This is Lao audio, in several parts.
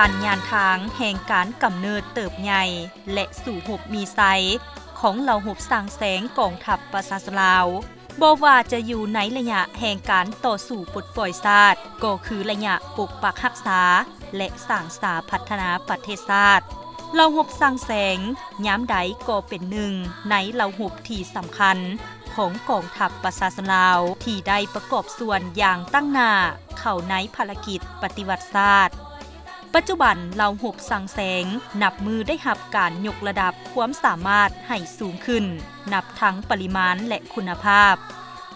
ການຍານທາງແຫ່ງການກຳເນີດເຕີບໃຫຍ່ ແລະ ສູ້ຮົບມີໄຊ ຂອງເຫຼົ່າຮົບສ້າງແສງກອງທັບປະຊາຊົນລາວ, ບໍ່ວ່າຈະຢູ່ໃນໄລຍະແຫ່ງການຕໍ່ສູ້ປົດປ່ອຍຊາດ, ກໍຄືໄລຍະປົກປັກຮັກສາ ແລະ ສ້າງສາພັດທະນາປະເທດຊາດ, ເຫຼົ່າຮົບສ້າງແສງຍາມໃດກໍເປັນໜຶ່ງໃນເຫຼົ່າຮົບທີ່ສຳຄັນຂອງກອງທັບປະຊາຊົນລາວ ທີ່ໄດ້ປະກອບສ່ວນຢ່າງຕັ້ງໜ້າເຂົ້າໃນພາລະກິດປະຕິວັດຊາດ. ປັດຈຸບັນເຫຼົ່າຮົບສ້າງແສງນັບມື້ໄດ້ຮັບການຍົກລະດັບຄວາມສາມາດໃຫ້ສູງຂຶ້ນ, ນັບທັງປະລິມານ ແລະ ຄຸນນະພາບ,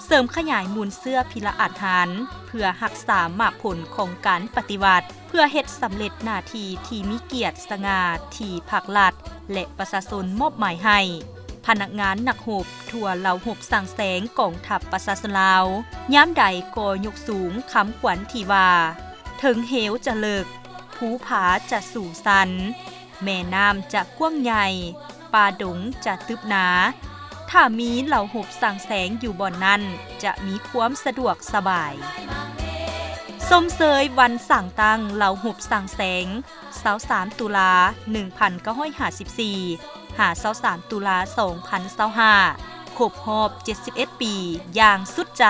ເສີມຂະຫຍາຍມູນເຊື້ອພິລະອາດຫານ ເພື່ອຮັກສາໝາກຜົນຂອງການປະຕິວັດ, ເພື່ອເຮັດສຳເລັດໜ້າທີ່ທີ່ມີກຽດສະຫງ່າທີ່ພັກລັດ ແລະ ປະຊາຊົນມອບໝາຍໃຫ້. ພະນັກງານນັກຮົບທົ່ວເຫຼົ່າຮົບສ້າງແສງກອງທັບປະຊາຊົນລາວ ຍາມໃດກໍຍົກສູງຄຳຂວັນທີ່ວ່າ ເຖິງເຫວຈະເລິກ, ພູຜາຈະສູງຊັນ, ແມ່ນ້ຳຈະກວ້າງໃຫຍ່, ປ່າດົງຈະຕຶບໜາ. ຖ້າມີເຫຼົ່າຮົບສ້າງແສງຢູ່ບ່ອນນັ້ນ, ຈະມີຄວາມສະດວກສະບາຍ. ຊົມເຊີຍວັນສ້າງຕັ້ງເຫຼົ່າຮົບສ້າງແສງ, ຊາວສາມຕຸລາ ໜຶ່ງພັນເກົ້າຮ້ອຍຫ້າສິບສີ່ ຫາ ຊາວສາມຕຸລາ ສອງພັນຊາວຫ້າ ຄົບຮອບ ເຈັດສິບເອັດປີ ຢ່າງສຸດໃຈ.